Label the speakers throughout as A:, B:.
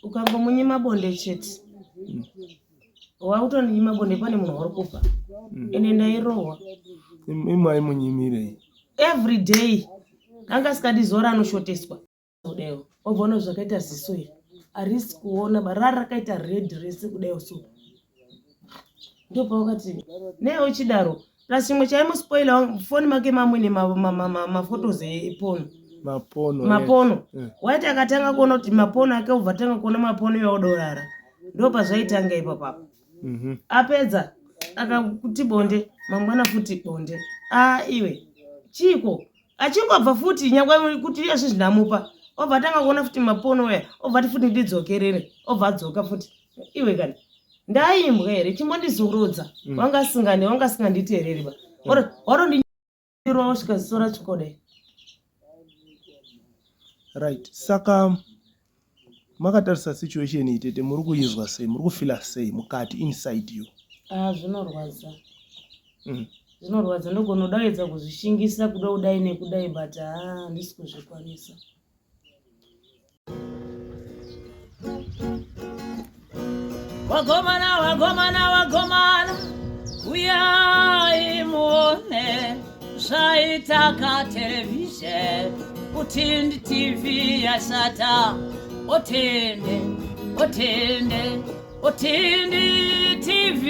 A: Ukangomunyima bonde chete wakutoninyima bonde, pane munhu wauri kupa. Ende ndairohwa.
B: Imwe aimunyimirei?
A: Every day anga asikadi zora anoshoteswa kudaiwo, obva ona zvakaita ziso iri harisi kuona ba rari rakaita red rese kudaiwo. So ndopawakati nei uchidaro. Plus chimwe chaimuspoila, foni make mamwine maphotos eporn.
B: Maporn.
A: Maporn. Waiti akatanga kuona kuti maporn ake, ubva tanga kuona maporn yaudorara. Ndopazvaitanga ipapapo. Apedza akakuti bonde, mangwana futi bonde. A iwe chiko achingobva futi nyangwe kuti iye zvi zvindamupa, obva atanga kuona futi maporn oya, obva ati futi ndidzokerere, obva adzoka futi. Iwe kani ndaimbwa here? Chimbondizorodza. Wanga asinganditeereri ba. Watondirova kusvika ziso ratsvukodai.
B: Right, saka makatarisa situation iyi, tete, muri kuizwa sei? Muri kufeela sei mukati, inside you?
A: Ah, zvinorwadza. Zvinorwadza. Ndogona kudaedza kuzvishingisa kuda kudai nekudai, but haa, handisi kuzvikwanisa.
C: Wagomana, wagomana, wagomana, uyai muone zvaitaka television. Utindi TV yashata. Otende, otende, Utindi TV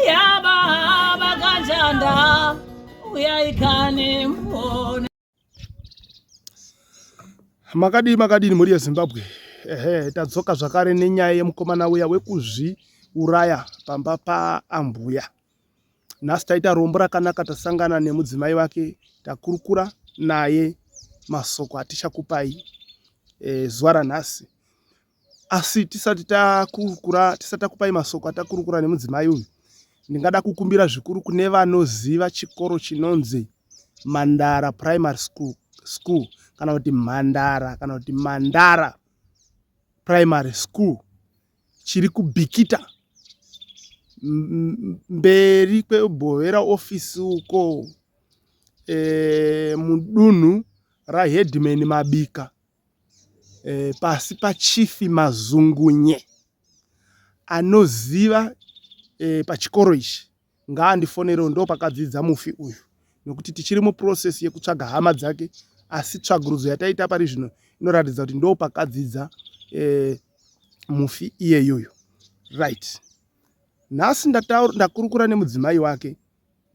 C: yababa kanjanda, uyai kani muone.
B: Makadii, makadini mhuri yeZimbabwe? Ehe, tadzoka zvakare nenyaya yemukomana uya wekuzviuraya pamba paambuya. Nhasi taita rombo rakanaka, tasangana nemudzimai wake, takurukura naye masoko atichakupai zuva ranhasi. Asi tisati takurukura, tisati takupai masoko atakurukura nemudzimai uyu, ndingada kukumbira zvikuru kune vanoziva chikoro chinonzi Mandara Primary School kana kuti Mhandara kana kuti Mandara Primary School chiri kuBikita, mberi kweBhovera ofisi uko, mudunhu raHeadman Mabika, pasi paChief Mazungunye. Anoziva pachikoro ichi ngaandifonerewo, ndo pakadzidza mufi uyu, nekuti tichiri muprocess yekutsvaga hama dzake, asi tsvagurudzo yataita pari zvino inoratidza kuti ndo pakadzidza mufi iyeyoyo. Right, nhasi ndakurukura nemudzimai wake,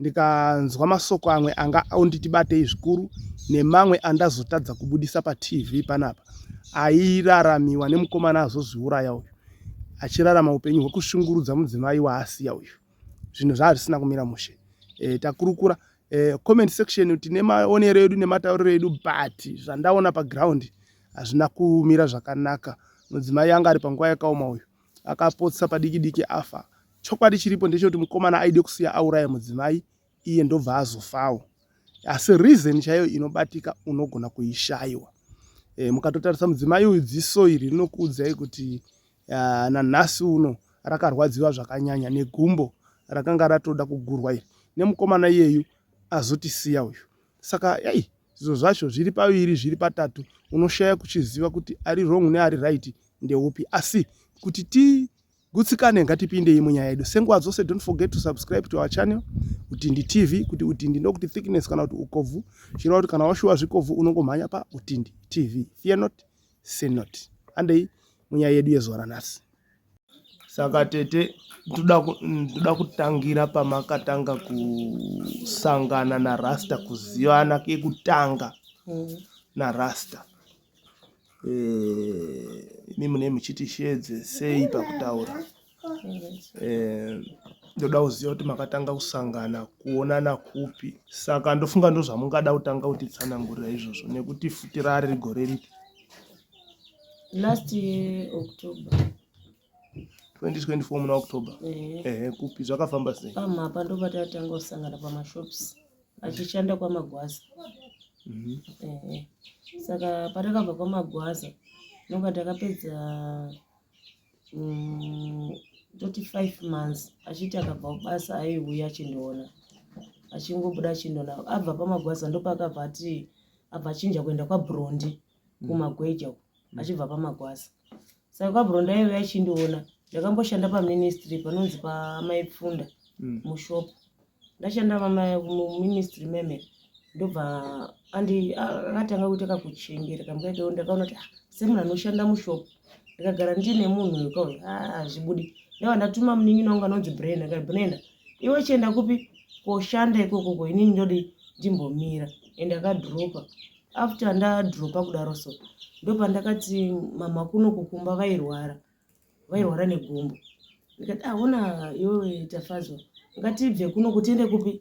B: ndikanzwa masoko amwe anga onditi batei zvikuru nemamwe andazotadza kubudisa paTV panapa, airaramiwa nemukomana azozviuraya uyu, achirarama upenyu hwekushungurudza mudzimai waasiya uyu. Zvinhu zvaa zvisina kumira mushe. Takurukura comment section tine maonero edu nematauriro edu, but zvandaona paground hazvina kumira zvakanaka. Mudzimai anga ari panguva yakaoma uyu, akapotsa padiki diki afa. Chokwadi chiripo ndechekuti mukomana aide kusiya auraya mudzimai, iye ndobva azofawo, asi reason chaiyo inobatika unogona kuishayiwa. Mukatotarisa mudzimai uyu, dziso iri rinokuudzai kuti nanhasi uno rakarwadziwa zvakanyanya negumbo rakanga ratoda kugurwa iri nemukomana iyeyu azotisiya uyu. Saka yai, zviro zvacho zviri paviri, zviri patatu, unoshaya kuchiziva kuti ari wrong neari right ndeupi. Asi kuti tigutsikane, ngatipindei munyaya yedu. Senguva dzose, don't forget to subscribe to our channel, Utindi TV. Kuti Utindi ndokuti thickness kana kuti ukobvu, chireva kuti kana washuwa zvikobvu unongomhanya paUtindi TV. Fear not, sin not. Handei munyaya yedu yezuva ranhasi. Saka tete, ndoda kutangira pamakatanga kusangana naRasta, kuzivana kekutanga naRasta. Imi mune muchiti shedze sei pakutaura. Ndoda kuziva kuti makatanga kusangana, kuonana kupi? Saka ndofunga ndozvamungada kutanga kutitsanangurira izvozvo, nekuti futi rari gore ripi?
A: Last year October.
B: 2024 muna October?
A: Ehe.
B: Ehe, kupi, zvakafamba sei?
A: Pamhapa ndopatatanga kusangana, pamashops achishanda kwaMagwaza. Ehe, saka patakabva kwaMagwaza, nonga takapedza toti 5 months, achiti akabva kubasa aiuya achindiona, achingobuda achindiona. Abva paMagwaza ndopaakabva ati abva achinja kuenda kwaBrondi, kuMagweja uko, achibva paMagwaza. Saka kwabro ndaive achindiona. Ndakamboshanda paministry panonzi pamaipfunda mushop. Ndashanda muministry meme ndobva andi akatanga kuita kakuchengera kamukaita ndakaona kuti ah, semunhu anoshanda mushop ndikagara ndiine munhu uyu kauyu ah, hazvibudi. Ndabva ndatuma munin'ina wangu anonzi Brenda ndikati Brenda iwe chienda kupi koshanda ikokoko inini ndodi ndimbomira and akadropa after ndadropa kudaro so ndopandakati mama kuno kukumba vairwara vairwara negumbo ndikati ahona ah, iwewe tafadzwa ngatibve kuno kuti tiende kupi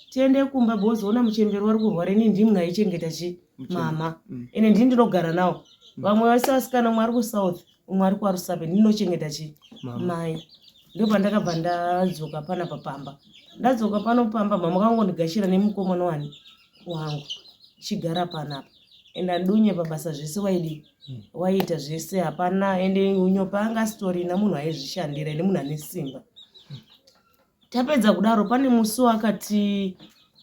A: tiende kumba because ona muchemberi wari kurwara ini ndii munhu aichengeta chi mama ende ndii ndinogara nawo vamwe vese vasikana umwe ari kusouth umwe ari kwarusape ndinochengeta chi mai ndopandakabva ndadzoka panapa pamba ndadzoka pano pamba mama kangondigashira nemukomana wani wangu chigara panapa and andunye pabasa zvese waidii waiita zvese hapana ende unyopa anga asitorina munhu aizvishandira ende munhu ane simba tapedza kudaro pane musi wakati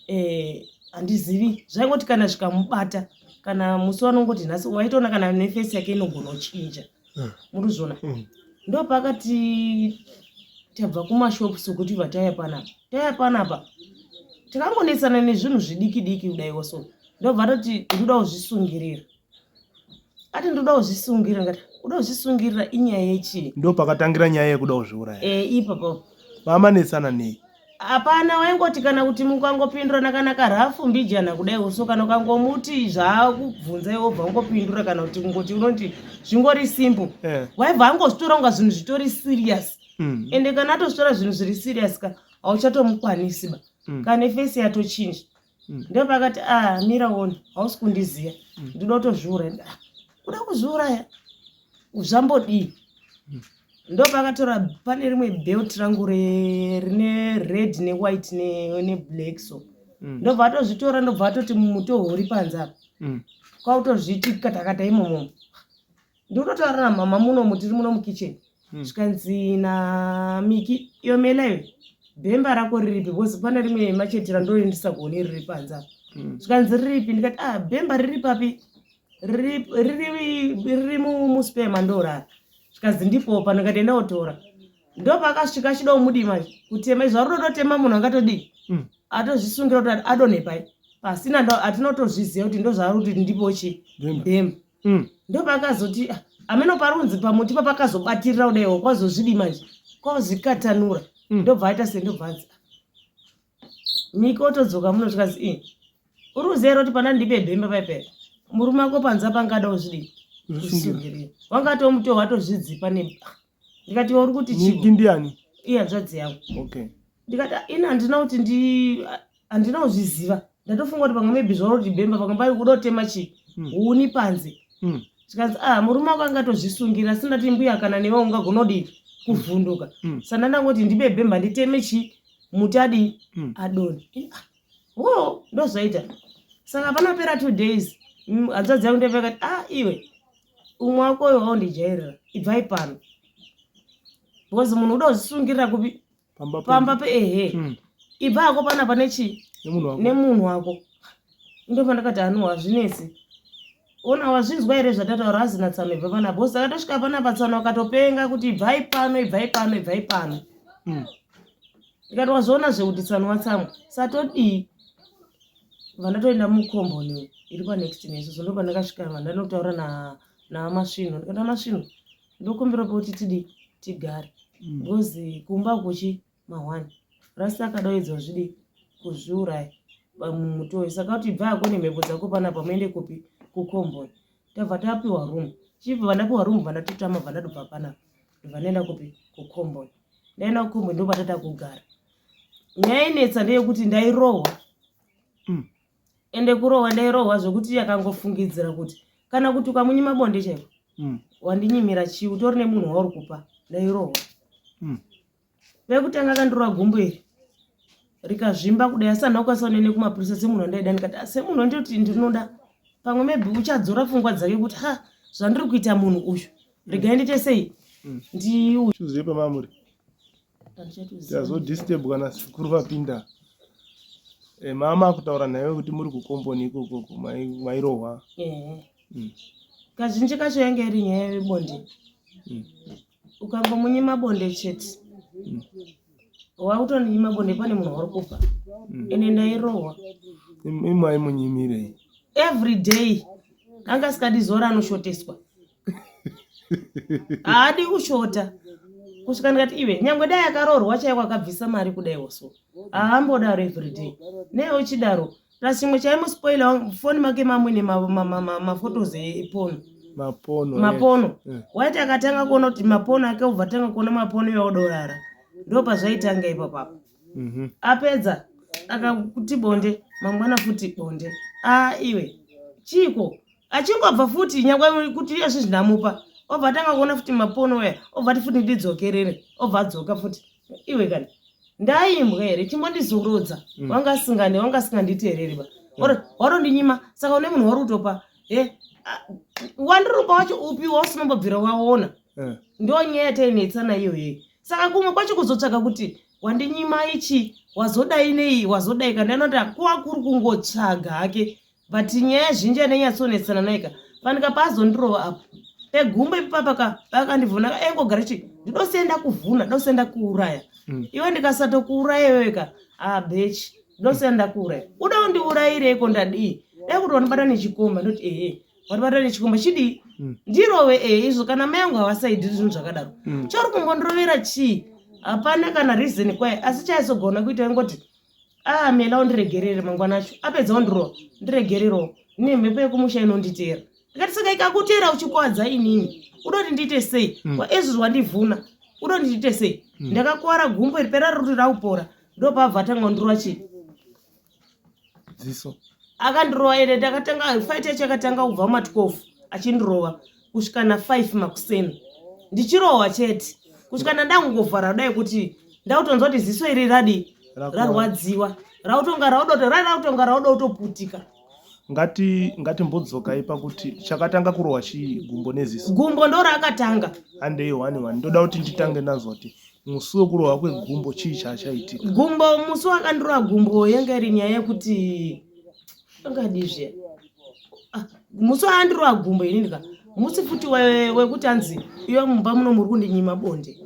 A: eh, handizivi zvaingoti kana zvikamubata kana musi wanongoti nhasi waitoona kana nefesi yake inogona kuchinja murikuzviona ndopakati tabva kumashops kuti bva tauya panapa tauya panapa takangonetsana nezvinhu zvidiki diki kudaiwo so ndobva toti ndoda kuzvisungirira ati ndoda kuzvisungirira ngati uda kuzvisungirira inyaya yechii
B: ndo pakatangira nyaya yekuda kuzviuraya
A: e, ipapo
B: vamanetsana nei
A: hapana waingoti kana kuti mukangopindurana kana karafu mbijana kudai uso kana ukangomuti zvaakubvunza iwe wobva ungopindura kana kuti kungoti unoti zvingori simple
B: Eh.
A: waibva angozvitora kunga zvinhu zvitori serious Ende kana atozvitora zvinhu zviri serious ka hauchatomukwanisi ba Kana fesi yatochinja Ndopakati ah mira uone hausi kundiziya Ndinoda kutozviuraya ah, kuda kuzviuraya zvambodii Ndopakatora pane rimwe belt rangu rine red newhite neblack so Ndobva atozvitora ndobva atoti mutohori panze apa Kwakutozviti katakata imomo Ndinototaura namama munomu tiri muno mukitchen Zvikanzi naMiki iyo mela iyo bhemba rako riripi because pane rimwe macheti randori riri panze apa Zvikanzi riripi ndikati ah bhemba riri papi riri muspare mandorara Zvikanzi ndipo pano ndikati enda wotora Ndopakasvika achida kumudii manje kutema izvo arikutotema munhu angatodii Atozvisungira kuti adonhe pai pasina atinotozviziva kuti ndozvaari kuti ndipo chi bhemba Ndopakazoti ah, ameno parunzi pamuti papakazobatirira kudaiwo kwazozvidi manje kwazvikatanura Ndobva aita sendobva anzi Miki otodzoka muno zvikanzi i uri kuziva here kuti pana ndipe bhemba paipai murume wako panze apa angada kuzvidii kuzvisungirira wanga atomutohwa atozvidzipa ne ndikati uri kuti
B: chii ndiani
A: iye hanzvadzi yangu
B: okay
A: Ndikati ini handina kuti ndi handina kuzviziva ndatofunga kuti pamwe maybe zvauri kuti bhemba pamwe pari kuda kutema chii huni panze Zvikanzi ah murume wako angatozvisungira asi ndati mbuya kana newe ungagona kudii kuvhunduka Saka ndangoti ndibe bhemba nditeme chii muti adii adonhe Ah, wo ndozvaita Saka panopera 2 days hanzvadzi yangu ndobva yakati ah iwe umwe wako uyo waundijairira ibvai pano because munhu uda kuzvisungirira kupi
B: pamba
A: pamba pe ehe Ibva hako panapa nechii nemunhu wako Ndopandakati anu hazvinetsi ona wazvinzwa here zvatataura azina tsano ibva panapa because akatosvika panapa tsano akatopenga kuti ibvai pano ibvai pano ibvai pano Ndikati wazviona zvekuti tsano watsamwa satodii vandatoenda mukomboni iri panext nesusu ndopandakasvika vandanotaura namasvino ndikati amasvino ndokumbira kuti tidii tigare Because kumba kuchi mahwani rasi akadaidza zvidi kuzviuraya mumutoyi saka kuti ibva hako nemhepo dzako panapa muende kupi kukomboni Tabva tapiwa room chibva vandapiwa room vandatotama bva ndatobva panapa ndobva ndaenda kupi kukomboni Ndaenda kukomboni ndopatata kugara Nyaya inetsa ndeyekuti ndairohwa Ende kurohwa ndairohwa zvekuti yakangofungidzira kuti kana kuti ukamunyima bonde chaiko Wandinyimira chii utori nemunhu wauri kupa ndairohwa Vekutanga akandirova gumbo iri rikazvimba kudai asi handina kukwanisa kunene kumapurisa semunhu wandaida ndikati ah, semunhu wandinoti ndinoda pamwe maybe uchadzora pfungwa dzake kuti ha zvandiri kuita munhu uyu regai ndiite sei Ndiuyu
B: Tuzive pamamuri tazodisturbwa nasekuru vapinda mama akutaura naiwe kuti muri kukomboni ikokoko mairohwa
A: Kazhinji kacho yange iri nyaya yebonde. Ukangomunyima bonde chete. Wakutondinyima bonde pane munhu wauri kupa. Ende ndairohwa.
B: Imi maimunyimirei?
A: Every day. Anga asikadi zuva raanoshoteswa. Haadi kushota. Kusvika ndikati iwe nyangwe dai akaroorwa chaiko akabvisa mari kudaiwo so. Haambodaro every day. Nei uchidaro? Plus chimwe chaimuspoila foni make mamwine mafotos epono.
B: Mapono.
A: Mapono. Waiti akatanga kuona kuti mapono ake obva atanga kuona mapono iwawo dorara. Ndopazvaitanga ipapapo. Apedza akakuti bonde mangwana futi bonde. Ah iwe chiiko achingobva futi nyangwe kuti iye zvinhu ndamupa obva atanga kuona futi mapono uya obva ati futi ndidzokerere obva adzoka futi iwe kani ndaimbwa here chimbondizorodza. Wanga asingandi wanga asinganditeereri ba. Watondinyima saka une munhu wauri kutopa e wandirupa wacho upi wausinombobvira waona. Ndo nyaya yatainetsana iyoyo. Saka kumwe kwacho kuzotsvaga kuti wandinyima ichi wazodai nei wazodai kana ndinoti kuwa kuri kungotsvaga hake but nyaya zhinji yandanyatsonetsana naika fanika paazondirova apo pegumbo ipapa ka pakandivhuna engogara chi ndidosienda kuvhuna ndosienda kuuraya. Iwe ndikasatokuuraya iwewe ka ah bechi ndosienda kuuraya uda undiurayireiko ndadii dai kuti wandibata nechikomba ndoti ehe wandibata nechikomba chidii. Ndirove ehe izvo kana mai angu havasaidiri zvinhu zvakadaro. Chauri kumbondirovera chii hapana kana reason kwaye asi chaizogona kuita ingoti ah mela undiregerere mangwana acho apedza undirova ndiregererewo nemhepo yekumusha inonditeera ndikati saka ikakuteera uchikwadza inini udoti ndiite sei. Waizvozvi wandivhuna udoti ndiite sei. Ndakakuwara gumbo iri pera riri raupora ndopabva atanga kundirova chii
B: Dziso.
A: Akandirova ende ndakatanga fight yacho yakatanga kubva kuma 12 achindirova kusvika na 5 makuseni ndichirohwa chete kusvika ndandangovhara kudai kuti ndakutonzwa kuti ziso iri radi rarwadziwa rautonga raudoto rarautonga rauda kutoputika.
B: Ngati ngatimbodzokai pakuti chakatanga kurohwa chii gumbo neziso.
A: Gumbo ndo raakatanga.
B: Handei one one ndoda kuti nditange ndanzwa kuti musi wekurohwa kwegumbo chii chachaitika.
A: Gumbo musi wakandirova gumbo yanga iri nyaya yekuti angadii zviya musi waandirova gumbo inini ka musi futi wekuti anzi iwe mumba muno muri kundinyima bonde.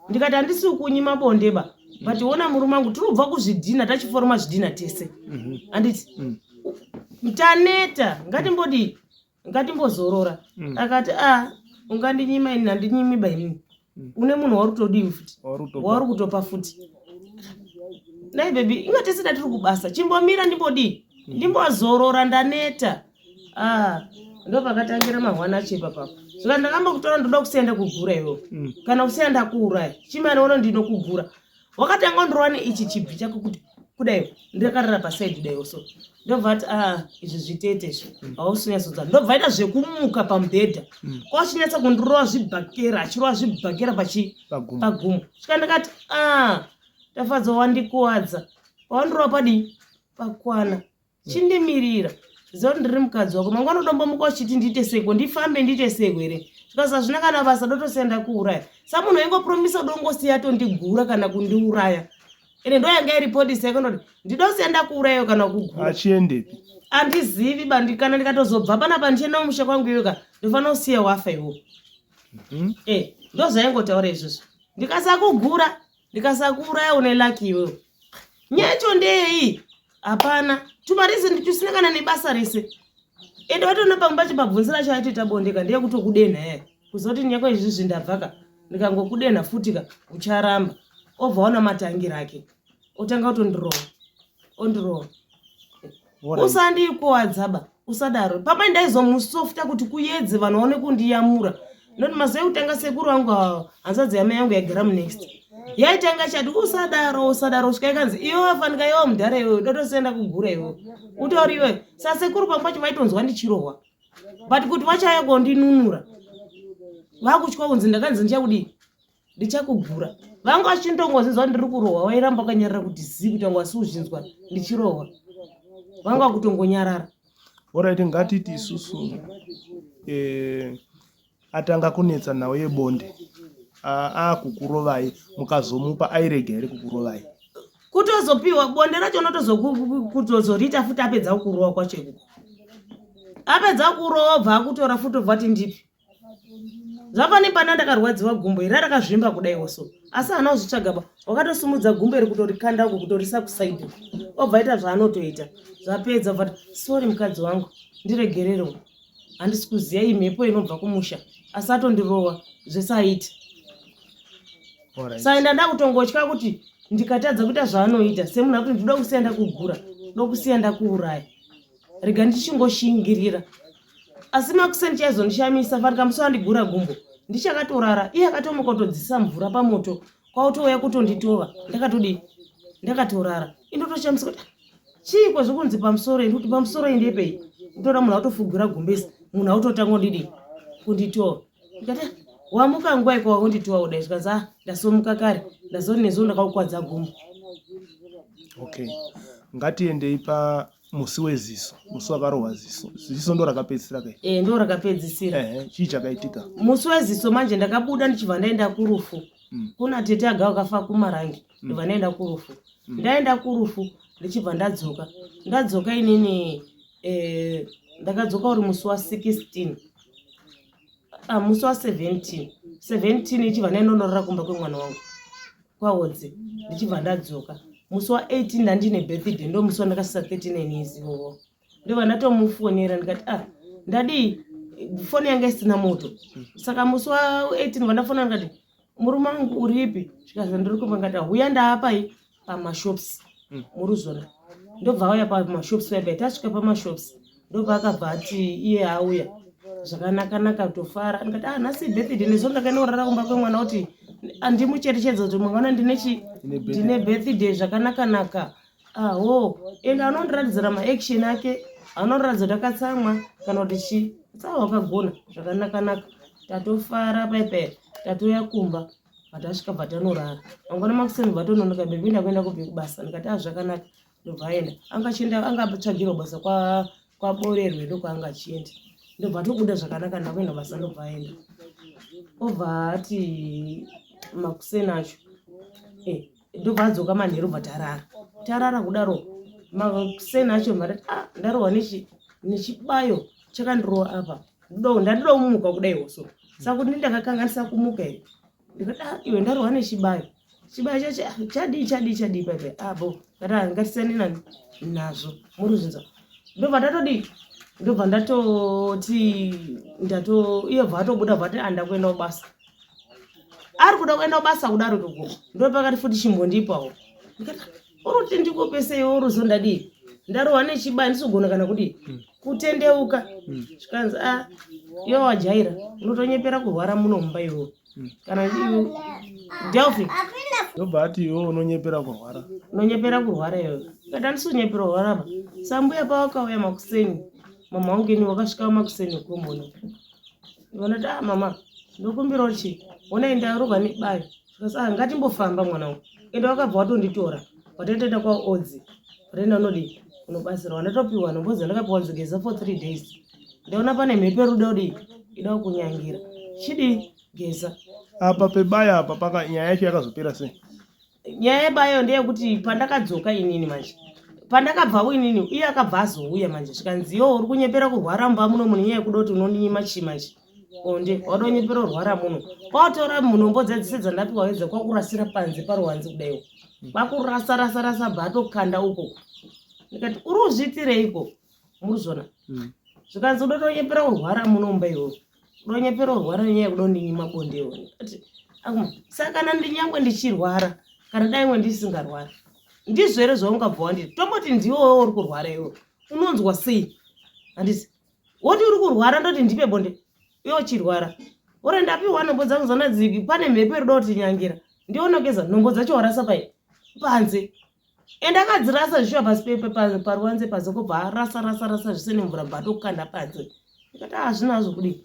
A: Ndikati handisi kunyima bonde ba but ona murume wangu tiri kubva kuzvidhina tachiforoma zvidhina tese. Handiti taneta ngatimbodii ngatimbozorora. Akati a ungandinyima ini handinyimi ba inini. Une munhu wauri kutodii futi wauri kutopa futi nai bebi inga tese tatiri kubasa chimbomira ndimbodii ndimbozorora ndaneta ah ndopakatangira mahwana acho ipapapo zvika ndakambokutora ndoda kusiya ndakugura iwewe. Kana kusiya ndakuuraya chimani ono ndinokugura wakatanga undirova neichi chibvi chako kuti kudai ndakarara pasaidi daiwo so ndobva ati ah izvi zvitete izvi hausinyatsodzwa ndobva aita zvekumuka pamubhedha. Kwachinatsa kundirova zvibhakera achirova zvibhakera pachi pagumo svika ndakati ah Tafadzwa wandikuwadza pawandirova padii pakwana chindimirira ziva kuti ndiri mukadzi wako mangwana udombomuka uchiti ndiite seko ndifambe ndiite seko here zvikasi hazvina kana basa dotosiya ndakuuraya sa munhu waingopromisa udongosiya tondigura kana kundiuraya ende ndo yanga iri polisi yake ndoti ndidosiya ndakuurayo kana kugura
B: achiendepi
A: andizivi ba kana ndikatozobva panapa ndichienda kumusha kwangu iwe ka ndofanira kusiya wafa iwo. Eh ndozvaingotaura izvozvo ndikasakugura ndikasakuuraya une lucky iwewe nyaya yacho ndeyei hapana tumarisi tusina kana nebasa rese ende watoona pamwe pacho pabvunzira acho aitoita bondeka ndeyekutokudenha yaya kuzoti nyako izvizvi ndabvaka ndikangokudenha futi ka ucharamba obva waona matangira ake otanga kutondirova ondirova usandikuwadza ba usadaro pamwe ndaizomusofta kuti kuyedze vanhu vaone kundiyamura noti mazuva ekutanga sekuru vangu ava hanzvadzi yamai yangu yaigara munext yaitanga chati usadaro usadaro kusvika ikanzi iwe wafanika iwe mudhara iwewe dotosienda kugura iwewe utori iwe sasekuru pamwe pacho vaitonzwa ndichirohwa but kuti vachauya kondinunura vakutya kunzi ndakanzi ndichakudii ndichakugura vanga vachindongozinzwa ndiri kurohwa wairamba wakanyarara kuti zii kuti vanga vasi kuzvinzwa ndichirohwa vanga vakutongonyarara.
B: Alright, ngatiti isusu atanga kunetsa nhau yebonde akukurovai mukazomupa airega here kukurovai?
A: Kutozopiwa bonde racho unotozokutozoriita futi apedza kurowa kwacho ikoko apedza kurowa obva akutora futi obva ati ndipi. Zvafane pana ndakarwadziwa gumbo iri rakazvimba kudaiwo so asi haana kuzvitsvaga ba wakatosimudza gumbo iri kutorikanda uko kutorisa kusaidi obva aita zvaanotoita zvapedza obva sorry mukadzi wangu ndiregererewo handisi kuziva iyi mhepo inobva kumusha asi atondirowa zvese aita saenda ndakutongotya kuti ndikatadza kuita zvaanoita semunhu akuti ndinoda kusiya ndakugura ndokusiya ndakuuraya rega ndichingoshingirira asi makuseni chaizondishamisa fanika musi wandigura gumbo ndichakatorara iye akatomuka kutodzisa mvura pamoto kwautouya kutonditova ndakatodii ndakatorara indotoshamisika kuti chii kwezvekunzi pamusoro indi kuti pamusoro indepei utoda munhu autofugura gumbezi munhu autotanga kundidii kunditova ndikati ah, wamuka nguva iko wakunditova kudai zvikanzi ah ndasomuka kare ndazoti nezuva ndakakukwadza gumbo
B: okay ngatiendei pa musi weziso musi wakarohwa ziso ziso ndo rakapedzisira kai
A: e ndo rakapedzisira
B: ehe chii chakaitika
A: musi weziso manje ndakabuda ndichibva ndaenda kurufu mm. kuna tete aga wakafa kumarangi mm. ndibva ndaenda kurufu mm. ndaenda kurufu ndichibva ndadzoka ndadzoka inini eh, ndakadzoka uri musi wa 16 ah, musi wa 17 17 ichibva ndaindonorora kumba kwemwana wangu kwahodzi ndichibva ndadzoka musi wa 18 ndandine birthday ndo musi wandakasisa 39 years iwowo ndobva ndatomufonera ndikati ah ndadii foni yanga isina moto saka musi wa 18 vandafonera ndikati murume wangu uripi zvikanzi ndiri kumba ndikati huya ndaapai pamashops mm. muruzona ndobva auya pamashops paipai tasvika pamashops ndobva akabva ati iye auya zvakanakanaka tofara ndikati ah nhasi birthday nezo ndakaenda kurara kumba kwemwana kuti andimucherechedza kuti mangwana ndinechi ndine birthday zvakanakanaka aho and anondiratidzira maaction ake anondiratidza kuti akatsamwa kana kuti chii tsawa wakagona zvakanakanaka tatofara paipai tatouya kumba patasvika bva tanorara mangwana makuseni bva tononoka bebi ndakuenda kupi kubasa ndikati a ah, zvakanaka ndobva aenda anga achienda anga atsvagirwa basa kwaborerwe ndokwaanga achienda ndobva tobuda zvakanaka ndakuenda basa ndobva aenda obva ati makuseni acho eh, ndobva adzoka manheru bva tarara tarara kudaro makuseni acho mati ah, ndarohwa nechibayo chakandirowa apa ndandida kumuka kudaiwo so saka kuti ndakakanganisa kumuka here ndikati ah, iwe ndarohwa nechibayo chibayo chacho ah, chadii chadii chadii paipai apo ah, kati ah, ngatisiyane nani nazvo muri zvinzwa ndobva ndatodii ndobva ndatoti ndato iye bva atobuda bva ati anda kuenda kubasa ari kuda kuenda kubasa kudaro toko ndopakati futi chimbondipawo ndikati uruti ndikupesei uruzo ndadii ndarohwa nechibayo ndisogona kana kudii hmm. kutendeuka hmm. zvikanzi a ah, iwe wajaira unotonyepera kurwara muno mumba iwewe hmm. kana delphi
B: ndobva ati iwe unonyepera kurwara
A: unonyepera kurwara iwewe kati andisonyepera kurwara pa sambuya pawakauya makuseni mama wangu ini wakasvika makuseni komona vanoti a ah, mama ndokumbirawo chii onai ndarohwa nebayo Zvikanzi ah ngatimbofamba mwana wangu. Ende wakabva watonditora. Wataenda kwaOdzi. Wataenda unodii? Unobatsirwa. Ndatopiwa nhombo dzandakapiwa nzogeza for 3 days. Ndaona pane mhepo iri kuda kudii? Ida kunyangira. Chidii? Geza.
B: Apa pebaya apa paka nyaya yacho yakazopera sei?
A: Nyaya yebayo ndeyekuti pandakadzoka inini manje pandakabvawo inini iye akabva azouya manje zvikanzi yo uri kunyepera kurwara mumba muno mune nyaya yekuda kuti unondinyima chii manje bonde wadonyepera urwara muno kwatora munombo dzadzise dzandapiwa edza kwakurasira panze paruwanze kudaiwo kwakurasa rasa rasa bva atokanda uko ndikati uri uzviitireiko murizvona hmm. zvikanzi udotonyepera urwara muno mumba iwewe udonyepera urwara nenyaya yekuda kundinyima bonde iwe ndikati akuma saka kana ndinyangwe ndichirwara kana daimwe ndisingarwara ndizvo here zvaungabva wanditi tomboti ndiwowe uri kurwara iwe unonzwa sei handisi woti uri kurwara ndoti ndipe bonde iwe uchirwara ore ndapiwa nhombo dzangu zana dziki pane mhepo iri kuda kutinyangira ndionogeza nhombo dzacho warasa pai panze ende akadzirasa zvishuwa pasi paruwanze panze kobva arasa rasa rasa zvise nemvura bva atokanda panze ndikati hazvina hazvo kudii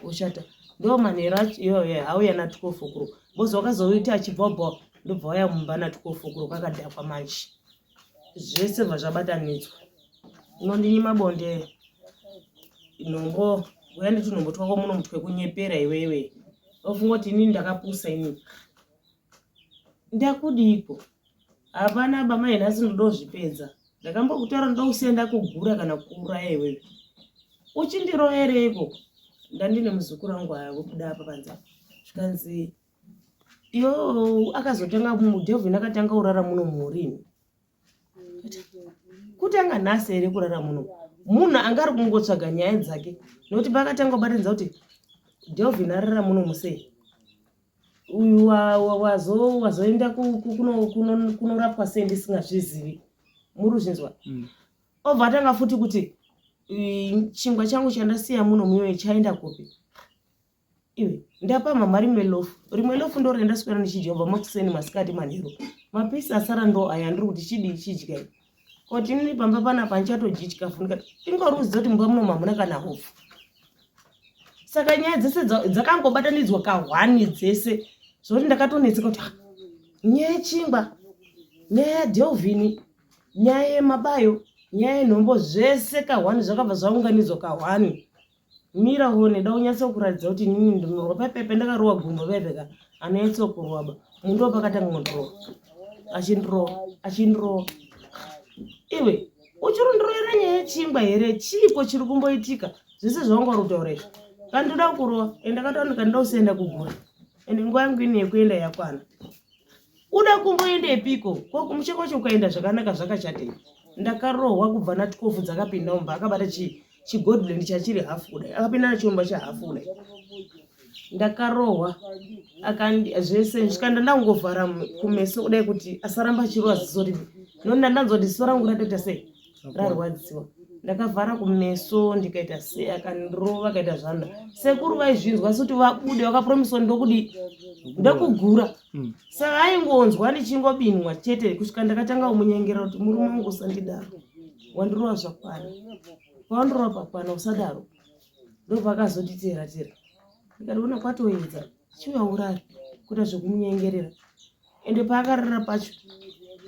A: ushata ndo manheru acho iyoyo auya na 12 o'clock bozi wakazoita achibvabva ndobva waya mumba na 12 o'clock akadhakwa manje zvese bva zvabatanidzwa unondinyima bonde nhombo uya nditunhombo twako muno mutwe kunyepera iwewe ofunga kuti inini ndakapusa inini ndakudiiko hapana bamai nhasi ndoda kuzvipedza ndakambokutaura ndoda kusiya ndakugura kana kuuraya iwewe uchindiroyereiko Ndandine muzukuru wangu aya vobuda apa panze apa. Zvikanzi iyo akazotanga Delvin akatanga kurara muno murini. Kutanga nhasi here kurara muno? Munhu anga ari kungotsvaga nyaya dzake nokuti pakatanga kubatanidza kuti Delvin arara muno musei. Uyu wazoenda kunorapwa sei ndisingazvizivi. Muri kuzvinzwa? Obva atanga futi kuti chingwa changu chandasiya muno muyoyo chaenda kupi? Iwe ndapa mama rimwe lofu, rimwe lofu ndo randaswera ndichidya kubva makuseni masikati manheru. Mapisi asara ndo aya andiri kuti chidii chidyai. Koti inini pamba panapa handichatodyi chikafu ndikati ingori uziva kuti mumba muno hamuna kana hupfu. Saka nyaya dzese dzakangobatanidzwa kahwani dzese zvokuti ndakatonetseka kuti nyaya yechingwa, nyaya yaDelvin, nyaya yemabayo, nyaya yenhombo zvese kahwani zvakabva zvaunganidzwa kahwani. Mira uone da unyatso kuratidza kuti inini ndinorwa pepepe ndakarowa gumbo pepe ka anonyatso kurwa ba mundu wapakatanga kundirowa achindirowa achindirowa iwe uchirundiroera nyaya yechingwa here chiiko chiri kumboitika zvese zvawanga uri kutaura izvi kandoda kurowa ende akataura ndikandida kusienda kugura ende nguva yangu ini yekuenda yakwana uda kumboendepiko ko kumusha kwacho ukaenda zvakanaka zvakachatei ndakarohwa kubva na 12 dzakapinda mumba akabata chii chigodland chachiri hafu kudai akapinda nachiomba chahafu kudai ndakarohwa akandi zvese zvikanda ndangovhara kumeso kudai kuti asaramba achirova ziso ripi noni ndandanzwa kuti ziso rangu ratoita sei rarwadziwa ndakavhara kumeso ndikaita sei akandirova akaita zvanda sekuru vaizvinzwa asi kuti vabude vakapromiswa ndokudii ndokugura Saka aingonzwa ndichingobinwa chete kusvika ndakatanga kumunyengera kuti murume wangu usandidaro wandirova zvakwana pawandirova pakwana usadaro ndopakazonditera tera ndikati kwatoedza chiuya urare kuita zvekumunyengerera ende paakarara pacho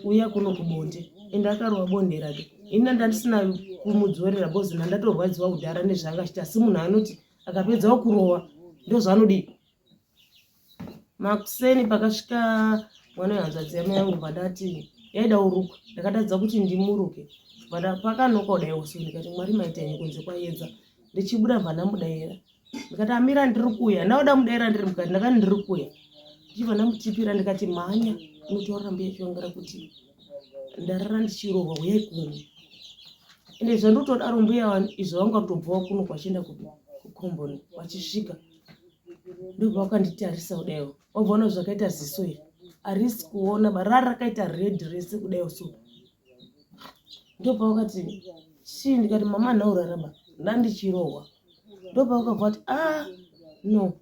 A: uya kuno kubonde ende akarova bonde rake ini ndandisina kumudzorera bcoz ndandatorwadziwa kudhara nezvaanga achita asi munhu anoti akapedzawo kurova ndozvaanodii Makuseni pakasvika mwana wehanzvadzi yamai yangu pandati yaida urukwa ndakatadza kuti ndimuruke pakanoka kudai usiku ndikati mwari maita henyu kunze kwayedza ndichibuda bva ndamudaira ndikati amira ndiri kuuya ndaoda mudaira ndiri mukati ndakati ndiri kuuya ndichibva ndamutipira ndikati mhanya unotaurira mbuya chiwangara kuti ndarara ndichirohwa huyai kuno ende zvandotodaro mbuya izvo vanga kutobvawo kuno kwachienda kukomboni vachisvika ndobva wakanditarisa kudaiwo wabva ona zvakaita ziso iri harisi kuona ba rari rakaita red rese kudaiwo so ndobva wakati chii ndikati mama nhaurara ba ndandichirohwa ndobva wakabva wati ah no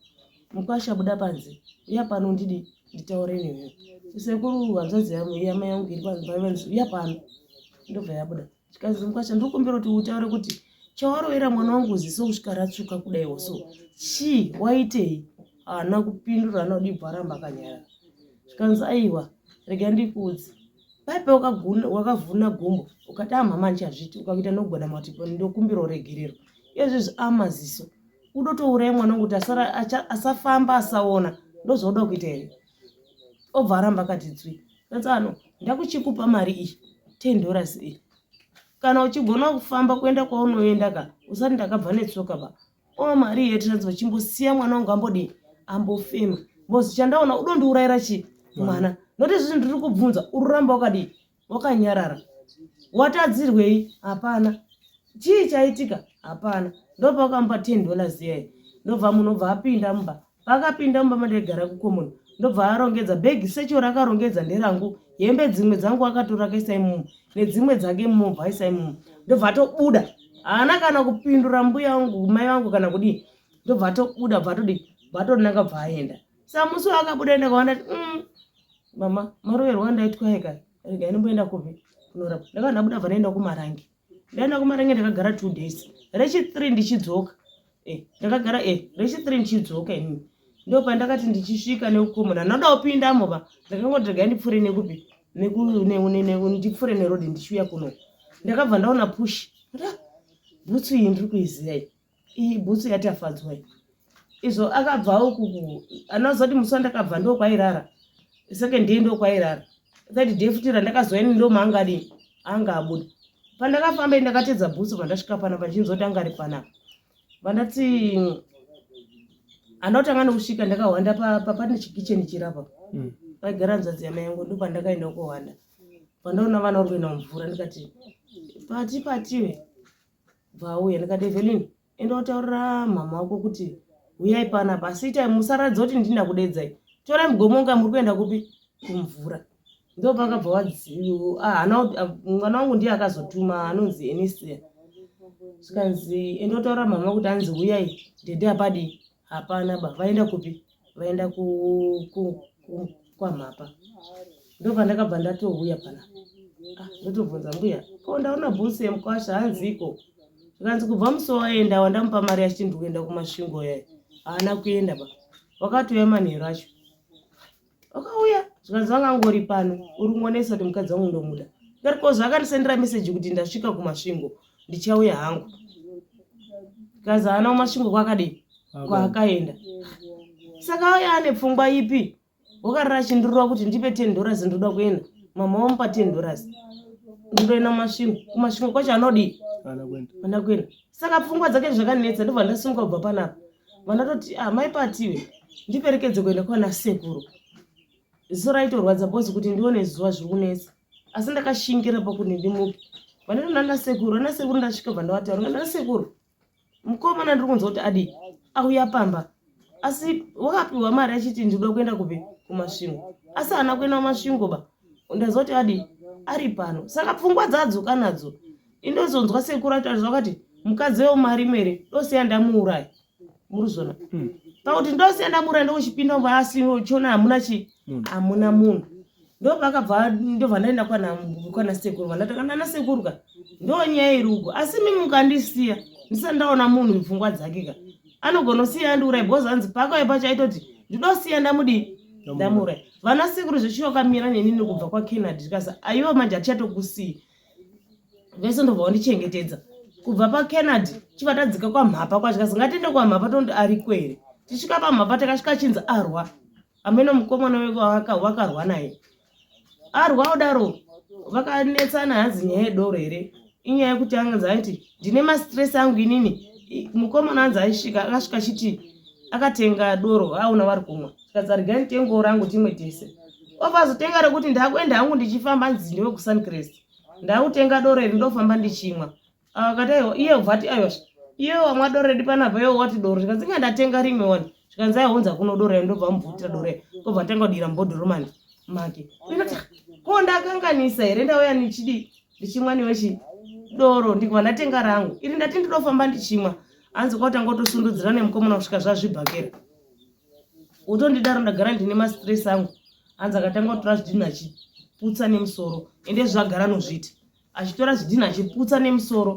A: mukwasha buda panze uya pano ndidi nditaure newe sekuru hanzvadzi yamai yangu iri panze uya pano ndobva yabuda Chikanzi mukwasha ndikumbira kuti utaure kuti chawarovera mwana wangu ziso kusvika ratsvuka kudaiwo so chii waitei? Haana kupindura haana kudii bva aramba akanyarara. Zvikanzi aiwa rega ndikuudze paipe wakavhuna gumbo ukati amhama ah, ndichazviti ukakuita nokugwadama kuti ndokumbira uregerero iyezvizvi amaziso udotouraya mwana wangu kuti asafamba asaona ndozvauda kuita here obva aramba akati dzwi katsano ndakuchikupa mari iyi ten dollars iyi kana uchigona kufamba kuenda kwaunoenda ka usati ndakabva netsoka ba o mari yetransfer chimbosiya mwana wangu ambodii ambofema bcause chandaona udondiurayira chii mwana noti izvizvi ndiri kubvunza ururamba wakadii wakanyarara watadzirwei hapana chii chaitika hapana ndopakamupa 10 dollars iyayi ndobva munhu obva apinda mumba paakapinda mumba mandaigara kucommon ndobva arongedza bhegi secho rakarongedza nderangu hembe dzimwe dzangu akatora akaisa imomo nedzimwe dzake imomo bva aisa imomo ndobva atobuda haana kana kupindura mbuya vangu mai vangu kana kudii ndobva atobuda bva atodii bva atonanga bva aenda sa musi waakabuda ndakaona ti mama maroverwa andaitwa eka rega ndimboenda kupi kunorapwa ndakava ndabuda bva ndaenda kumarange ndaenda kumarange ndakagara 2 days rechi 3 ndichidzoka ndakagara rechi 3 ndichidzoka inini ndopandakati ndichisvika nekukomona ndinoda kupindamo ba ndakangoti regai ndipfuure nekupi ndipfuure neroad ndichiuya kuno ndakabva ndaona push bhutsu iyi ndiri kuiziva iyi iyi bhutsu yatafadzwa iyi izvo akabvawo kuku anozoti musi wandakabva ndokwairara second day ndokwairara third day futi randakazoya ini ndomaanga adii anga abuda pandakafamba ndakatedza bhutsu pandasvika panapa ndichinzwa kuti anga ari panapa vandati Handina kutanga nekusvika ndakahwanda pane chikicheni chiri apa. Paigara hanzvadzi yamai yangu ndopandakaenda kuhwanda. Pandaona vana vari kuenda mumvura ndikati pati patiwe. Bvauya ndikati Evelyn enda utaurira mhamha wako kuti huyai panapa asi itai musaratidza kuti ndini ndakudedzai. Torai mugomonga muri kuenda kupi kumvura. Ndopakabva hana mwana wangu ndiye akazotuma anonzi Enisia. Zvikanzi enda utaurira mhamha kuti anzi huyai dhedhe hapadii hapana ba vaenda kupi vaenda kwamhapa ndopandakabva ndatouya panapa ah, ndotobvunza mbuya ko ndaona bhutsu yemukwasha hanziiko zvikanzi kubva musi waenda wandamupa mari achiti ndikuenda kumasvingo yayo haana kuenda ba wakatouya manheru acho wakauya zvikanzi vanga angori pano uri kungonetsa kuti mukadzi wangu ndomuda ndikati ko zvaakandisendera meseji kuti ndasvika kumasvingo ndichauya hangu kazi haana kumasvingo kwakadii kwaakaenda saka auya ane pfungwa ipi wakarara achindurura kuti ndipe 10 dollars ndoda kuenda mama wamupa 10 dollars ndoenda kumasvingo kumasvingo kwacho anodii ana kuenda saka pfungwa dzake zvakanetsa ndobva ndasimuka kubva panapa vandatoti ah, mai patiwe ndiperekedze kuenda kwana sekuru ziso raitorwadza bhozi kuti ndione zuva zviri kunetsa asi ndakashingira pakuti ndimuke vanoti nana sekuru ana sekuru ndasvika bva ndavataura nana sekuru mukomana ndiri kunzwa kuti adii auya pamba asi wakapiwa mari achiti ndinoda kuenda kupi kumasvingo asi haana kuenda kumasvingo ba ndaziva kuti adii ari pano saka pfungwa dzadzoka nadzo indozonzwa sekuru ataura vakati mukadzi weumari mere dosiya ndamuuraya murizvona hmm. pakuti ndosiya ndamuuraya ndokuchipinda mba asi uchiona hamuna chi hamuna munhu ndopakabva ndobva ndaenda kwana kwana sekuru vandati kana ana sekuru ka ndonyaya iri uko asi mimi mukandisiya ndisati ndaona munhu pfungwa dzake ka anogona kusiya andiuraya because hanzi pakauya pacho aitoti ndidosiya ndamudii ndamuuraya vana sekuru zvechiwa kamira nenini kubva kwakenard tikasa aiwa manje hatichatokusiyi vese ndobva wandichengetedza kubva pacanad chibva tadzika kwamhapa kwacho ngatiende kwamhapa tondi ariko here tisvika pamhapa takasvika achinzi arwa amene mukomana wakarwa naye arwa kudaro vakanetsana hanzi nyaya yedoro here inyaya yekuti anganzi aiti ndine mastress angu inini mukomana hanzi aisvika akasvika achiti akatenga doro aona vari kumwa zvikanzi regai nditengewo rangu timwe tese obva azotenga rekuti ndakuenda hangu ndichifamba hanzi ndiwe kusuncrest ndakutenga doro iri ndofamba ndichimwa akati aiwa iye obva ati aiwa iye wamwa doro redu panapa iwe wati doro zvikanzi inga ndatenga rimwe wani zvikanzi aiwa unza kuno doro iri ndobva amubvutira doro iri obva atanga kudira mubhodhoro mani make inoti ko ndakanganisa here ndauya ndichidii ndichimwa newe chi doro ndikubva ndatenga rangu iri ndati ndinofamba ndichimwa hanzi kwatanga kutosundudzira nemukomana kusvika zvazvibhakera utondidaro ndagara ndine mastress angu hanzi akatanga kutora zvidhinha achiputsa nemusoro ende zvagara nozviita achitora zvidhinha achiputsa nemusoro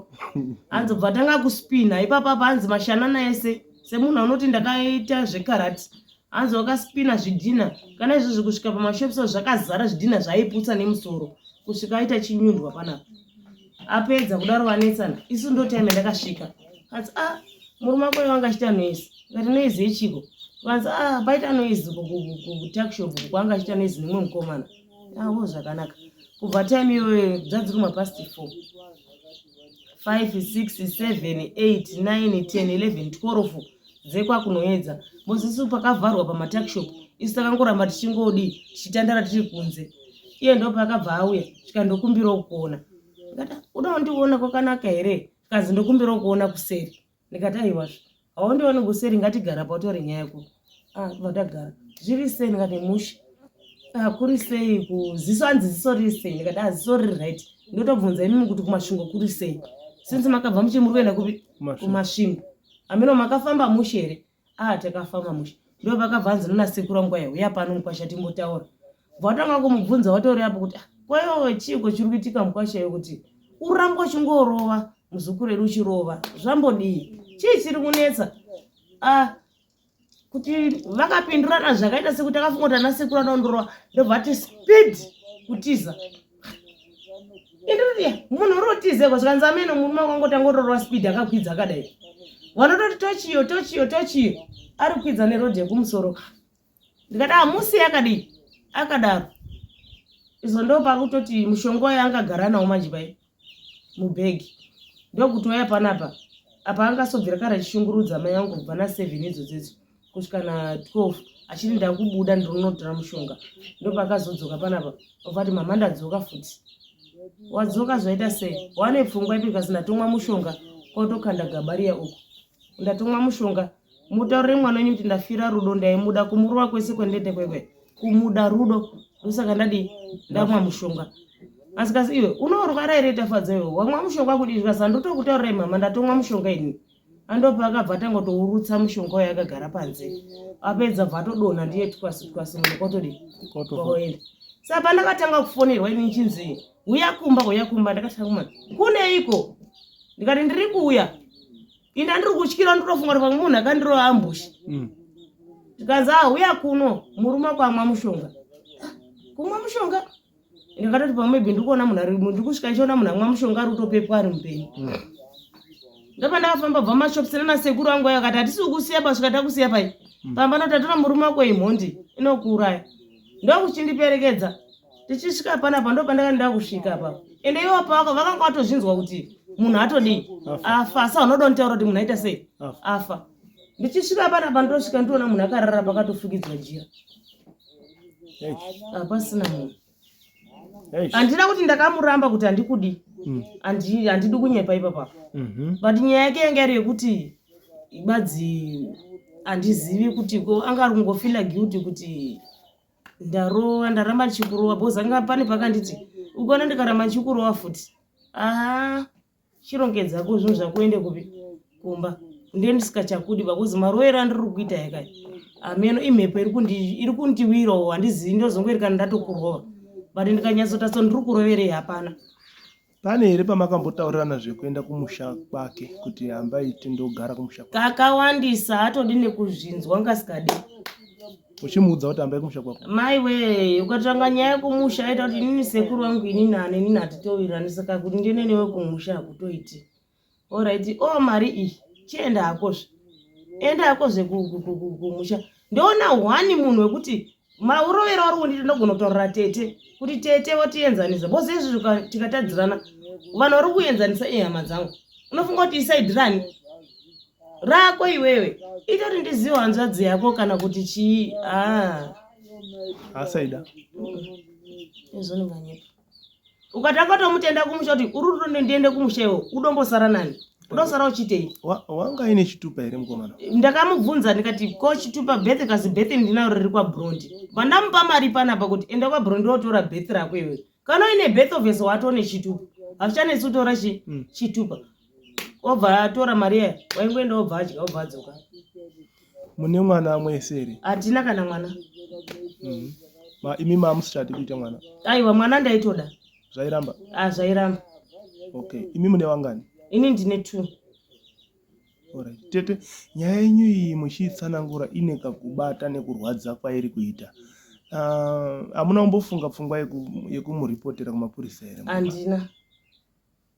A: hanzi bva tanga kuspina ipapa hanzi mashanana ese semunhu anoti ndakaita zvekarati hanzi wakaspina zvidhinha kana izvozvi kusvika pamashopso zvakazara zvidhinha zvaaiputsa nemusoro kusvika aita chinyundwa panapa apedza kudaro vanetsana isu ndo time yandakasvika kanzi a ah, murume wako wanga achiita noise ndikati noise yechiko kanzi a ah, paita noise kutakshop kwanga achiita noise nemumwe mukomana awo ah, zvakanaka kubva time iyoyo dzadziri mapast 4 5 6 7 8 9 10 11 12 dzekwakunoedza mozisu pakavharwa pamatakshop isu takangoramba tichingodii tichitandara tiri kunze iye ndopaakabva auya tikandokumbirawo kuona ndikati uda kundiona kwakanaka here kanzi ndokumbirawo kuona kuseri ndikati aiwazve haundioni kuseri ngatigara pautore nyaya yako ah, vatagara zviri sei ndikati mushe ah, kuri sei kuziso anzi ziso riri sei ndikati ah, ziso riri right ndotobvunza imimi kuti kumasvingo kuri sei since makabva muchi muri kuenda kupi kumasvingo ameno makafamba mushe here ah takafamba mushe ndo vakabva hanzi nana sekuru angu aya huya pano mukwasha timbotaura bva watanga kumubvunza watori apo kuti ah, kwaiwawe chiiko chiri kuitika mukwasha iyo kuti uramba uchingorova muzukuru edu uchirova zvambodii chii chiri kunetsa ah kuti vakapindurana zvakaita sekuti akafunga kuti ana sekuru anondorova ndobva ati speed kutiza indiriya munhu uri utizeko zvikanzi amene murume wangotanga utorova speed akakwidza akadai vanototi tochiyo tochiyo tochiyo ari kukwidza nerodhi yekumusoro ka ndikati hamusi akadii akadaro izvo ndo pakutoti mushonga wayo angagara nawo manje pai mubhegi ndokutouya panapa apa angasobvira kare achishungurudza mai angu kubva na7 idzodzo idzo kusvika na 12 achiti ndakubuda ndinonotora mushonga. Ndopakazodzoka panapa ovati mama ndadzoka futi. Wadzoka zvaita sei? Wane pfungwa ipi kasi ndatomwa mushonga kwatokanda gaba riya uku. Ndatomwa mushonga mutaurire mwana wenyu kuti ndafira rudo ndaimuda kumurova kwese kwendete kwekwe kumuda rudo ndosaka ndadii ndamwa mushonga asi kasi iwe unorwara here tafadza iwe wamwa mushonga kudii zvikasi handotokutaurirai mama ndatomwa mushonga ini andopa akabva atanga kutourutsa mushonga uyo akagara panze apedza bva atodonha ndiye twasi twasi munhu kwatodii kwaoenda saka pandakatanga kufonerwa ini nchinzi uya kumba uya kumba ndakatanga kumana kuneiko ndikati ndiri kuuya ini andiri kutyira ndinofunga kuti pamwe munhu akandirova ambush mm. tikanzi ahuya ah, kuno murume wako amwa mushonga ah, kumwa mushonga ndakatoti pamwe maybe ndikuona munhu ari ndikusvika ndichiona munhu amwa mushonga ari kutopepwa ari mupenyu mm. ndopandakafamba bva mashops nanasekuru angu ayo akati hatisi kukusiya pasvika takusiya pai mm. pamba noti atona murume wako imhondi inokuuraya ndokuchindiperekedza tichisvika panapa ndopandaka ndakusvika apa ende ivo pavaka vakanga vatozvinzwa kuti munhu atodii afa asi vanoda kunditaura kuti munhu aita sei afa ndichisvika panapa ndosvika nditoona munhu akarara pakatofukidzwa jira hapasina munhu handina kuti ndakamuramba kuti handikudi hmm. handidi kunyepa ipapa mhm. but nyaya yake yanga iri yekuti badzi handizivi kuti ko anga ari kungofila guilty kuti ndarova ndaramba ndichikurova because anga pane pakanditi ukaona ndikaramba ndichikurova futi aha chirongedza ko zvinhu zvako uende kupi kumba ndiye ndisikachakudi because marovero andiri kuita yakai hameno imhepo iri kundiwirawo handizivi ndozongoeri kana ndatokurova but ndikanyatsotaso ndiri kuroverei hapana
B: Pane here pamakambotaurirana zvekuenda kumusha kwake kuti hambai tindogara kumusha
A: kwake? Kakawandisa hatodi nekuzvinzwa ngasikadi.
B: Uchimuudza kuti hambai kumusha kwako?
A: Mai wee, ukatanga nyaya yekumusha aita kuti inini sekuru wangu inini nani inini hatitowirirani saka kuti ndiende newe kumusha hakutoiti. Alright, oh mari iyi chienda hakozve. Enda hakozve kumusha. Ndoona one munhu wekuti maurovero auri kundiita ndogona kutaurira tete kuti tete votienzanisa bcause izvi tikatadzirana vanhu vari kuenzanisa ihama dzangu unofunga kuti isaidi rani rako iwewe ita kuti ndizive hanzvadzi yako kana kuti chii ah.
B: asaida
A: izvo ndinganyepa ukatanga tomutenda kumusha kuti uri kutonde ndiende kumusha iwe udombosara nani udosara uchiitei
B: wanga aine chitupa here mukomana
A: ndakamubvunza ndikati ko chitupa birth kasi birth ndinaro riri kwabrondi vandamupa mari panapa kuti enda kwabrondi wotora birth rako iwe kana uine birth office watone chitupa hazvichanetsi kutora chi mm. chitupa obva atora mari iya waingoenda obva adya obva adzoka
B: mune mwana mwese here
A: hatina kana mwana
B: mm. Ma, imi mamusichadi kuita mwana
A: aiwa mwana ndaitoda
B: zvairamba
A: ah, zvairamba
B: okay imi mune wangani
A: ini ndine two
B: Alright. Tete, nyaya yenyu iyi muchiitsanangura ine kakubata nekurwadza kwairi kuita. Ah, hamuna uh, kumbofunga pfungwa yekumuripotera kumapurisa here?
A: Handina.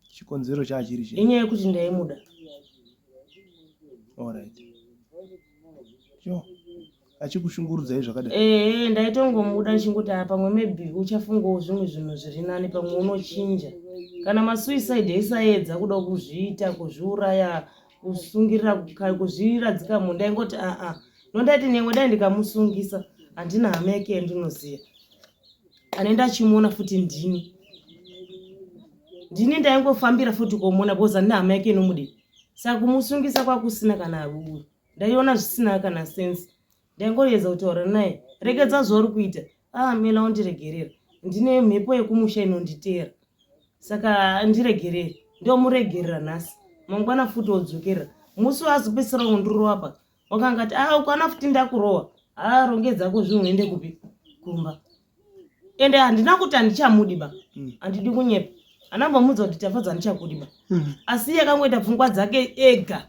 B: Chikonzero chaachiri
A: chii? Inyaya yekuti ndaimuda.
B: Alright. Sure. Achikushungurudzai zvakadai?
A: Ehe, ndaitongomuda ndichingoti ah, pamwe maybe uchafungawo zvimwe zvinhu zviri nani, pamwe unochinja. Kana masuicide aisaedza kuda kuzviita, kuzviuraya, kusungirira, kuzviradzika munhu, ndaingoti aa ah, ah. Nondaiti nyangwe dai ndikamusungisa handina hama yake yandinoziva. Anenge achimuona futi ndini. Ndini ndaingofambira futi komuona because handina hama yake inomudii. Saka kumusungisa kwakusina kana ndaiona zvisina kana sense. Ndaingoedza kutaura naye, regedza zvauri kuita. Ah, Mela undiregerera. Ndine mhepo yekumusha inonditeera. Saka ndiregerere. Ndomuregerera nhasi. Mangwana futi odzokera. Musi waazopedzisira kundirova pa wakanga ati ah ukwana futi ndakurowa. Ah rongedza ko zvinhu uende kupi? Kumba. Ende handina kuti handichamudi ba. Mm. Handidi kunyepa. Anambomuudza kuti Tafadzwa handichakudi ba. Mm. Asi iye akangoita pfungwa dzake ega.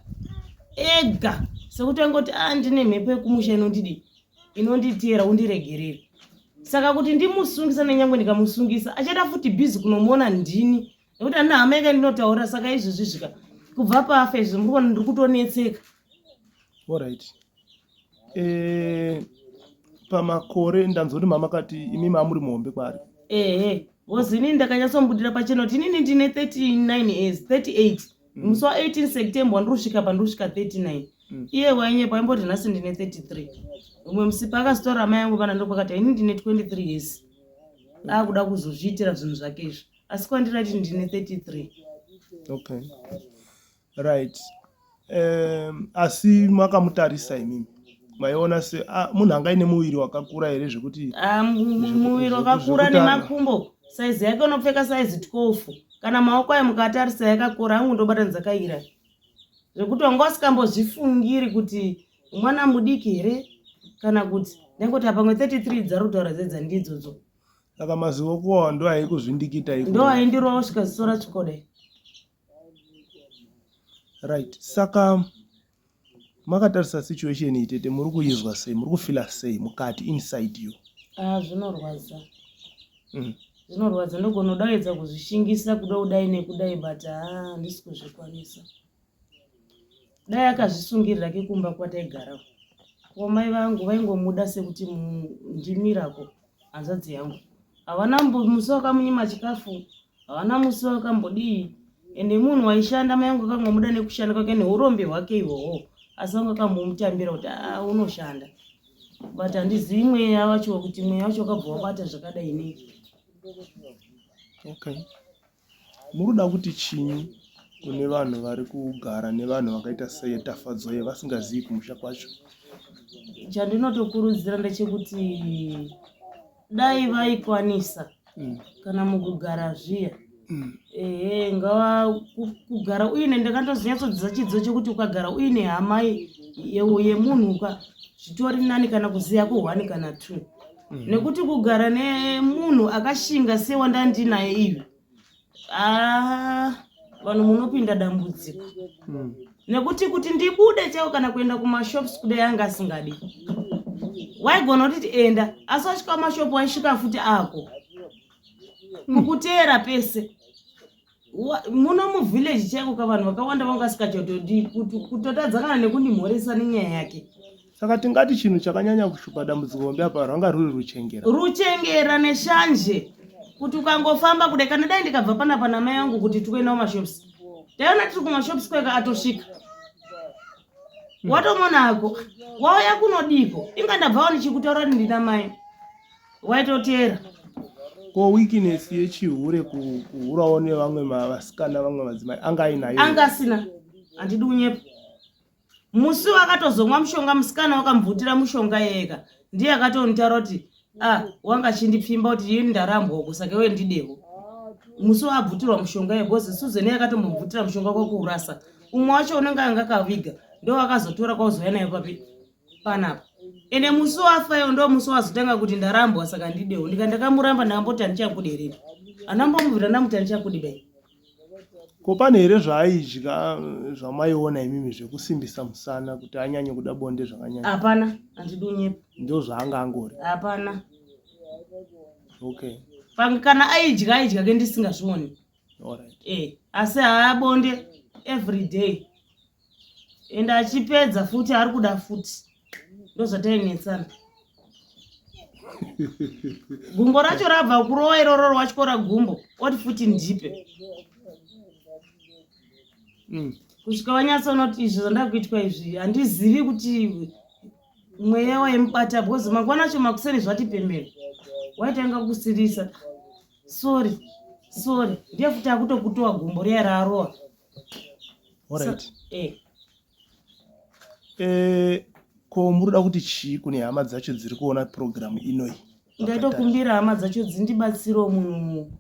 A: Ega. Sekuti angoti ah ndine mhepo yekumusha inondidi. Inonditeera undiregerere. Saka kuti ndimusungisa nenyangwe ndikamusungisa achaita futi busy kunomuona ndini. Nekuti handina hama yake ndinotaura saka izvozvi zvika kubva pafa izvi muri kuona ndiri kutonetseka.
B: Alright. Eh, pamakore ndanzwa kuti mama kati imi mamuri muhombe kwaari.
A: Ehe, was ini ndakanyatsomubudira pachena kuti inini ndine 39 years, 38. Mm. Musi wa 18 September ndiri kusvika pandiri kusvika 39. mm. Iye wainyepa aimboti nhasi ndine 33. Umwe musi paakazotaura mai angu pana ndopakati ini ndine 23 years. Akuda kuzozviitira zvinhu zvake izvi. Asi kwandiri ati ndine 33.
B: Okay. Right. Asi makamutarisa imimi maiona se ah, munhu anga aine muviri wakakura here zvekuti
A: ah, muviri wakakura nemakumbo saizi yake unopfeka saizi 12 kana maoko ayo mukatarisa yakakura angu ndobatanidza kaira zvekuti wanga usikambozvifungiri kuti mwana mudiki here kana kuti ndangoti apamwe 33 dzari kutaura dzedza ndidzodzo.
B: Saka mazioko awa ndo aikuzvindikita
A: iko ndo aindirova kusvika ziso ratsvuka kudai.
B: Right, saka makatarisa situation iyi tete, muri kuizwa sei, muri kufila sei mukati inside you?
A: Ah, zvinorwadza. Zvinorwadza, ndogona kudaedza kuzvishingisa kuda kudai nekudai but haa handisi kuzvikwanisa. Dai akazvisungirira ke kumba kwataigara ko mai vangu vaingomuda sekuti ndimirako hanzvadzi yangu. Havana musi wakamunyima chikafu, havana musi wakambodii. Ende munhu waishanda mai vangu akangomuda nekushanda kwake neurombe hwake ihwohwo, asi vanga kambomutambira kuti aa unoshanda. But handizivi mweya wacho kuti mweya wacho wakabva wabata zvakadai nei.
B: Okay. Muri kuda kuti chinyi kune vanhu vari kugara nevanhu vakaita seye Tafadzwa vasingazivi kumusha kwacho?
A: Chandinotokurudzira ndechekuti dai vaikwanisa kana mukugara zviya ehe ngava kugara uine, ndakatozonyatsodzidza chidzidzo chekuti ukagara uine hama yemunhu ka zvitori nani kana kuziya ko 1 kana 2 nekuti kugara nemunhu akashinga sewandandinaye iyo ah, vanhu munopinda dambudziko nekuti kuti ndibude chaiwo kana kuenda kumashops kudai anga asingadi waigona kuti enda, asi wasvika kumashopu waisvika futi ako kukuteera pese. Muno muvillage chaiko ka vanhu vakawanda vanga vasikachatodi kutotadza kana nekundimhoresa nenyaya yake.
B: Saka tingati chinhu chakanyanya kushupa dambudziko hombe apa rwanga ruri ruchengera.
A: Ruchengera neshanje, kuti ukangofamba kudai kana dai ndikabva panapa namai angu kuti tikuenda kumashops, taiona tiri kumashops kweka atosvika watomonako wauya kunodiko inga ndabvawo ndichikutaura kuti ndina mai waitoteera.
B: Ko weakness yechihure, kuhurawo nevamwe vasikana, vamwe madzimai, anga ainayo?
A: Anga asina, handidi kunyepa. Musi wakatozomwa mushonga musikana wakamubvutira mushonga yeka ndiye akatonitaura kuti ah, wanga achindipfimba kuti ini ndarambwa uko saka iwe ndidewo. Musi waabvutirwa mushonga ye because Susan iye akatombomubvutira mushonga kwakuurasa umwe wacho unenge anga akaviga ndo akazotora kwauzouya naye papi panapa. Ende musi wafayo ndo musi wazotanga kuti ndarambwa saka ndidewo, ndika ndakamuramba ndakamboti handichakudereri, handambomubvira ndamuti handichakudi bai.
B: Ko pane here zvaaidya zvamaiona imimi zvekusimbisa musana kuti anyanye kuda bonde zvakanyanya?
A: Hapana, handidi kunyepa.
B: Ndo zvaanga angori?
A: Hapana.
B: Okay.
A: Kana aidya aidya ke ndisingazvioni.
B: Alright.
A: Asi haabonde every day ende achipedza futi ari kuda futi, ndozvatainetsana. Gumbo racho rabva kurova iroro watyora gumbo oti futi ndipe kusvika wanyatsonoti izvi zvandakuitwa izvi handizivi kuti mweya waimubata, because mangwana acho makuseni zvati pemera waitanga kusirisa sorry sorry, ndiye futi akutokutowa gumbo riya raarowa.
B: Alright. Ko muri kuda kuti chii kune hama dzacho dziri kuona purogiramu inoyi?
A: Ndaitokumbira hama dzacho dzindibatsirewo munhu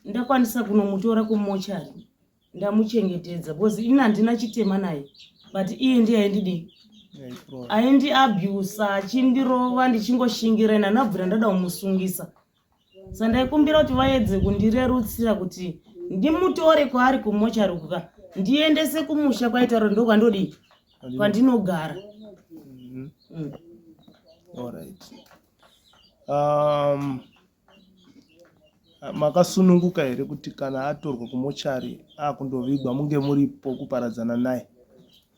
A: ndakwanisa kunomutora kumochari ndamuchengetedza, because ini handina chitema naye, but iye ndiye aindidii aindiabusa achindirova ndichingoshingira ine andabvira ndada kumusungisa. Sa ndaikumbira kuti vaedze kundirerutsira kuti ndimutore kwaari kumochari kuka ndiendese kumusha kwaitaura ndokwandodii kwandinogara.
B: Alright. Makasununguka here kuti kana atorwa kumochari akundovigwa munge muripo kuparadzana naye?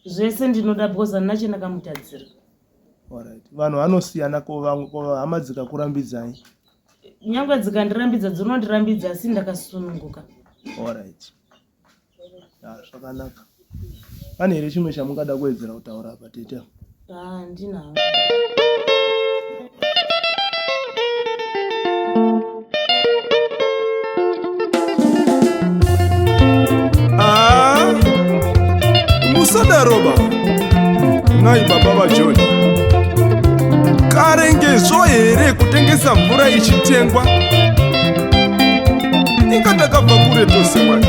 A: Zvese ndinoda because handina chandakamutadzira.
B: Alright. Vanhu vanosiyana, ko vamwe, ko hama dzikakurambidzai?
A: Nyangwe dzikandirambidza dzinondirambidza asi ndakasununguka.
B: Alright. Ya, zvakanaka. Pane here chimwe chamungada kuwedzera kutaura apa tete?
A: Handina.
D: Ah, musadaroba nhai baba vaJohn karengezvo here kutengesa mvura ichitengwa inga takabva kure tose wani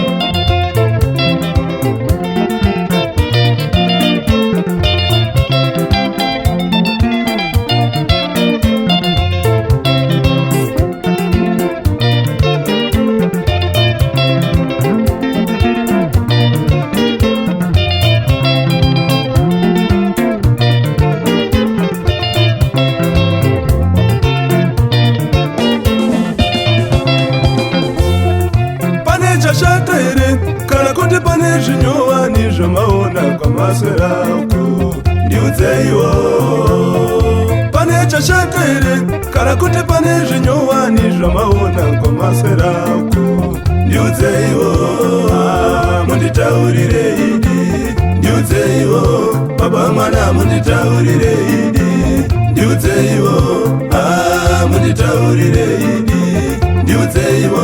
D: Pane chashata here kana kuti pane zvinyowani zvamaona kwamaswera uko? Ndiudzeiwo. Pane chashata here kana kuti pane zvinyowani zvamaona kwamaswera uko? Ndiudzeiwo. Ah, munditaurire idi. Ndiudzeiwo baba mwana, munditaurire idi. Ndiudzeiwo. Ah, munditaurire idi. Ndiudzeiwo.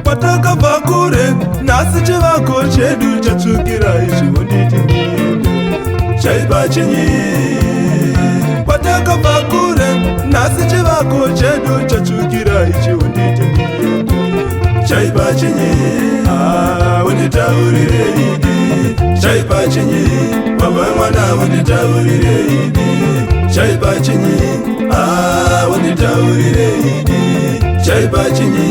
D: Patakabva kure, nhasi chivako chedu chatsvukira ichi, unditi ndiende chaipa chinyi? Patakabva kure, nhasi chivako chedu chatsvukira ichi, unditi ndiende chaipa chinyi? Ah, unditaurire idi, chaipa chinyi? Baba mwana, unditaurire idi, chaipa chinyi? Ah, unditaurire idi, chaipa chinyi?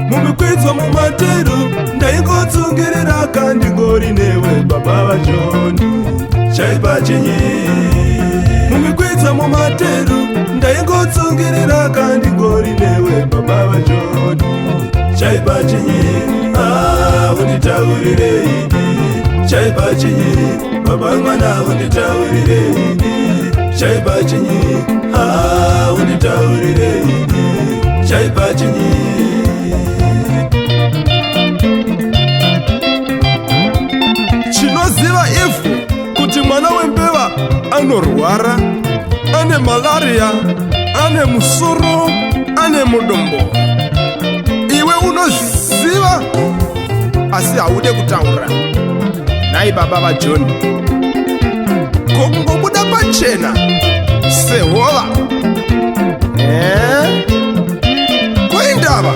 D: Mumikwidzo mumateru ndaingotsungirira kandingori newe baba vaJoni, chaipa chinyi? Mumikwidzo mumateru ndaingotsungirira kandingori newe baba vaJoni, chaipa chinyi? Ah, unditaurire idi, chaipa chinyi? Baba mwana, unditaurire idi, chaipa chinyi? Ah, unditaurire idi, chaipa chinyi? Chinoziva ivhu kuti mwana wembeva anorwara, ane malaria, ane musoro, ane mudumbu. Iwe unoziva asi haude kutaura. Nhai baba vaJohn, ko kungobuda pachena sehova? Eh? Koindava?